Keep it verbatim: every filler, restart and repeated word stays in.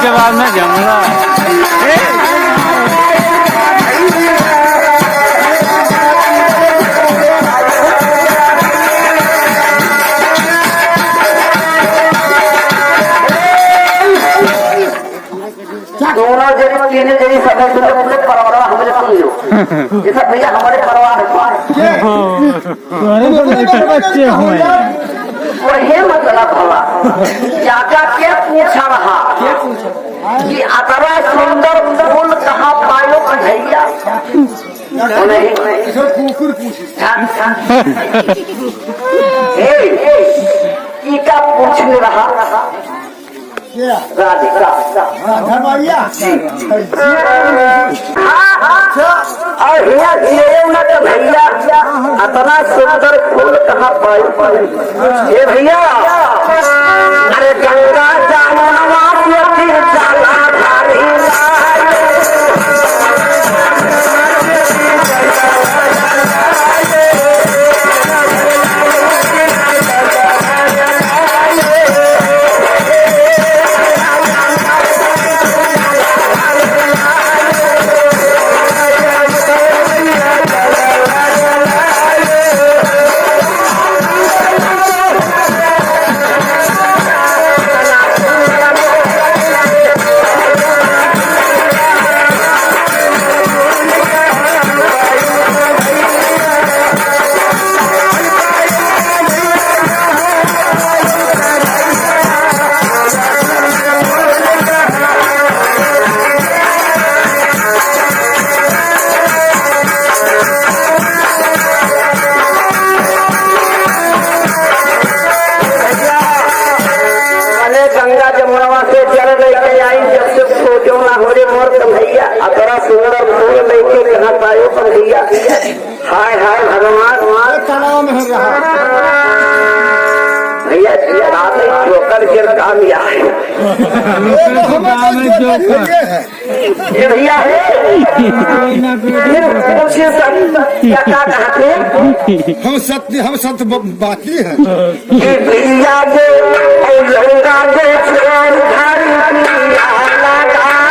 जवाब में जमला। दोनों जनी, तीन जनी, सब जनी, पूरे परिवार हमरे सुन लो। ये सब भैया हमारे परिवार है। तुम्हारे तो बेटे बच्चे हुए। वही मतलब हवा। चाचा के पूछा रहा कि अतरा सुंदर फूल कहाँ पायो कन्हैया? नहीं। ए, ए, ई का पूछ रहा? राधिका। राधा मैया। हाँ, हाँ। और हिया जिए ना तो भैया, अतना सुंदर फूल कहाँ पाई? ए भैया, अरे गंगा जमुनवा से फिर जलाधारी लाए। अरे गंगा जमुनवा से जल लेके आई, जब से खोजो ना हो रे मोर कन्हैया, अतरा सुंदर फूल लेके कहाँ पायो कन्हैया। हाय हाय भगवान। तालाब में रहा। भैया जी, आप एक जोकर के काम या है। ये तो हमारे जोकर है। ये भैया है। कोई ना कोई फिर पूछे सब क्या, क्या कहते हैं? हम सत्य, हम सत्य ब-, बाकी हैं। ये भैया ये, और लौंडा ये, चोर धारी पिया लगा।